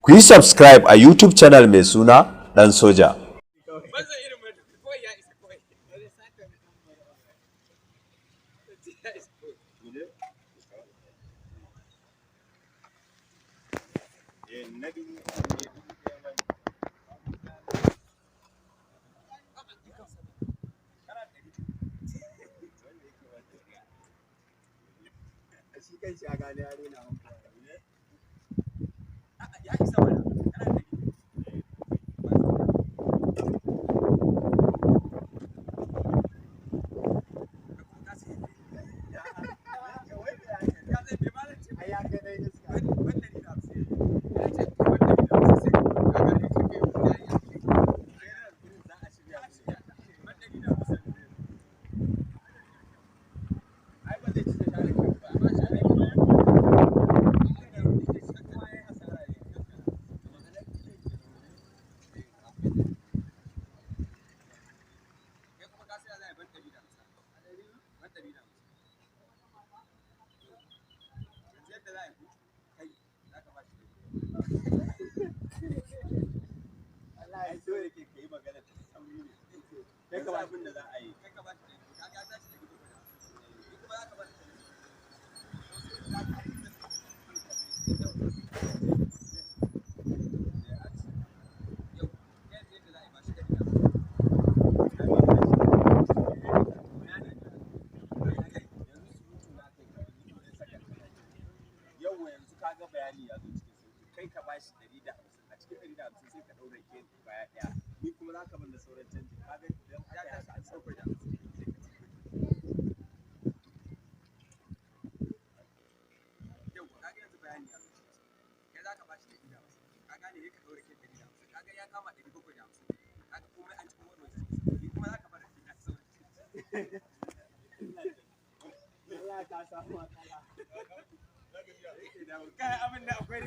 Ku yi subscribe a YouTube channel mai suna Ɗan Soja. Bazan irin mai kawai ya isa kawai. Ya isa kawai. Na dubu ne, 1000 ba ne. Shi kan shi a gane ya rena hankali. A'a, ya isa mana. Kana da Ai ya kai dai iska. Za a shirya su. Ai ba zai ci da share kai ba. Ai so yake ka yi magana ta sauri ne. Kai ka ba abin da za a yi. Yauwa, yanzu ka ga bayani ya zo cikin sauki. Kai ka bashi 150, a cikin 150 sai ka ɗaura ke baya ɗaya, ni kuma za ka ban da sauran canji. Ka ga idan aka yi haka an sauka da 50 sai ka ci. Yau kaga yanzu bayani ya zo cikin sauki. Kai za ka bashi 150, ka gane? Ka ɗaura ke 150, kaga ya kama 750. Kaga komai an cikin wannan cikin sauki. Ni kuma za ka bar da sauran canji. Allah ka samu matsala. Kai, abin da akwai.